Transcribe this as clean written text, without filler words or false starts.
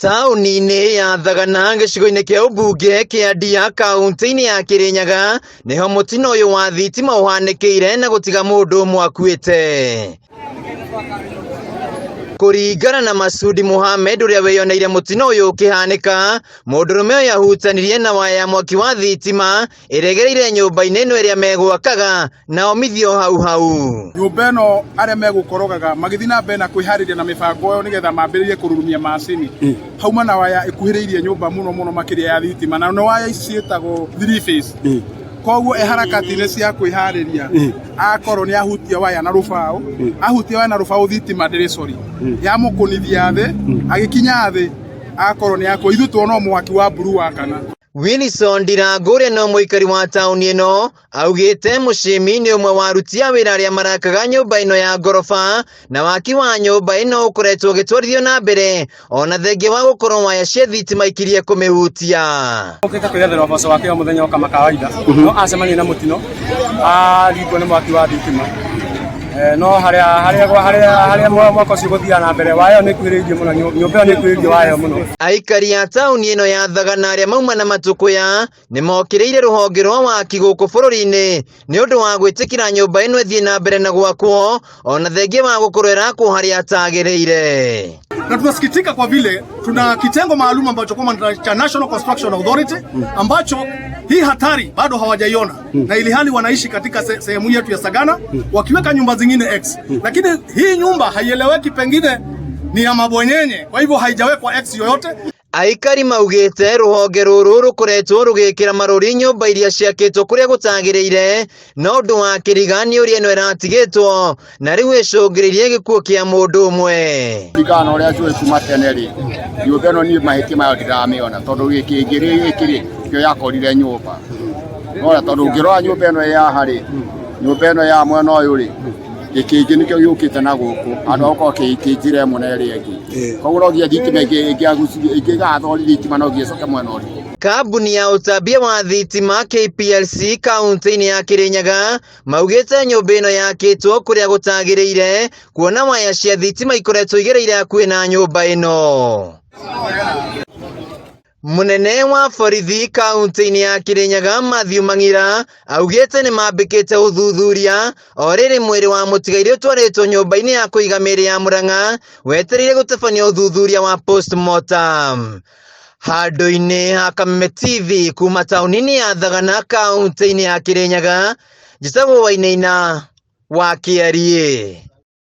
Taũni-inĩ ya Thagana gĩcigo-inĩ kĩa ũmbunge kĩa Ndia kaũntĩ-inĩ ya Kĩrĩnyaga nĩho mũtino ũyũ wa thitima ũhanĩkĩire na gũtiga mũndũ ũmwe akuĩte. Kũringana na Masudi Mohamed ũrĩa wĩyoneire mũtino ũyũ ũkĩhanĩka, mũndũrũme ũyũ ahutanirie na waya ya mwaki wa thitima ĩregereire nyũmba-inĩ ĩno ĩrĩa megwakaga na omithio hau hau. Nyũmba ĩno arĩa megũkorogaga magĩthiĩ na mbere na kwĩharĩria na mĩbango ĩyo nĩgetha mambĩrĩrie kũrurumia macini hauma na waya ĩkuhĩrĩirie nyũmba mũno mũno makĩria ya thitima, na nĩ waya ici ciĩtagwo three phase. Koguo e harakati-inĩ cia kwĩharĩria akorwo nĩ ahutia waya na rũbaũ, ahutia waya na rũbaũ thitima ndĩrĩ cori yamũkũnithia thĩ, agĩkinya thĩ akorwo nĩ akua. Ithuĩ tuona o mwaki wa mburu wakana. Wilson Ndirangu ũrĩa no mũikari wa taũni ĩno augĩte Mũcimi nĩ ũmwe wa aruti a wĩra arĩa marakaga nyũmba ĩno ya ngoroba na waki wa nyũmba ĩno ũkoretwo ũgĩtwarithio na mbere ona thengia wa gũkorwo waya cia thitima ikirie kũmĩhutia. Okĩte kwĩyethera ũboco wake o mũthenya o kama kawaida, no acemania na mũtino aringwo nĩ mwaki wa thitima. No harĩa harĩa harĩa harĩa mwaka ũcio gũthiaga na mbere, waya ĩyo nĩ ĩkuhĩrĩirie mũno, nyũmba ĩyo nĩ ĩkuhĩrĩirie waya ĩyo mũno. Aikari a taũni ĩno ya Thagana arĩa mauma na matũkũya nĩ mokĩrĩire rũhonge rwa waki gũkũ bũrũri-inĩ nĩ ũndũ wa gwĩtĩkĩra nyũmba ĩno ĩthiĩ na mbere na gwakwo ona thengia wa gũkorwo ĩrakwo harĩa atagĩrĩire. Na tunasikitika kwa vile tuna kitengo maalum ambacho kwamba cha National Construction Authority ambacho hii hatari bado hawajaiona, na ili hali wanaishi katika sehemu yetu ya Sagana wakiweka nyumba zingine X, lakini hii nyumba haieleweki, pengine ni ya mabwenyenye, kwa hivyo haijawekwa X yoyote. Aikari maugĩte rũhonge rũrũ rũkoretwo rũgĩkĩra marũri nyũmba iria ciakĩtwo kũrĩa gũtagĩrĩire no ũndũ wa kĩriga nĩ ũrĩa ĩno ĩratigĩtwo na rĩu ĩcũngĩrĩirie gĩkuũ kĩa mũndũ ũmwe. Kũringana na ũrĩa njũĩ kuma tene rĩ, nyũmba ĩno niĩ mahĩtia mayo ndiramĩona tondũ gĩkĩngĩ gĩkĩ rĩ kĩo yakorire nyũmba. Nona tondũ ũngĩrora nyũmba ĩno ĩ haha rĩ, nyũmba ĩno ya mwena ũyũ rĩ, gĩkĩngĩ nĩkĩo gĩũkĩte na gũkũ handũ ha gũkorwo kĩ njĩra ĩmwe na ĩrĩa ĩngĩ. Koguo no nginya thitima ĩngĩgathori thitima no nginya ĩcoke mwena ũrĩkũ. Kambuni ya ũtambia wa thitima KPLC kaunti-inĩ ya Kirinyaga maugĩte nyũmba ĩno yakĩtwo kũrĩa gũtagĩrĩire kuona waya cia thitima ikoretwo igereire hakuhĩ na nyũmba ĩno. Mũnene wa borithi kaunti-inĩ ya Kirinyaga Mathew Mang'ira augĩte nĩ mambĩkĩte ũthuthuria o rĩrĩ mwĩrĩ wa mũtigairĩ ũtwarĩtwo nyũmba-inĩ ya kũiga mĩĩrĩ ya Murang'a wetereire gũtabania ũthuthuria wa postmortem. Handũ-inĩ ha Kameme TV kuma taũni-inĩ ya Thagana kaunti-inĩ ya Kirinyaga, njĩtagwo Wainaina wa Kĩariĩ.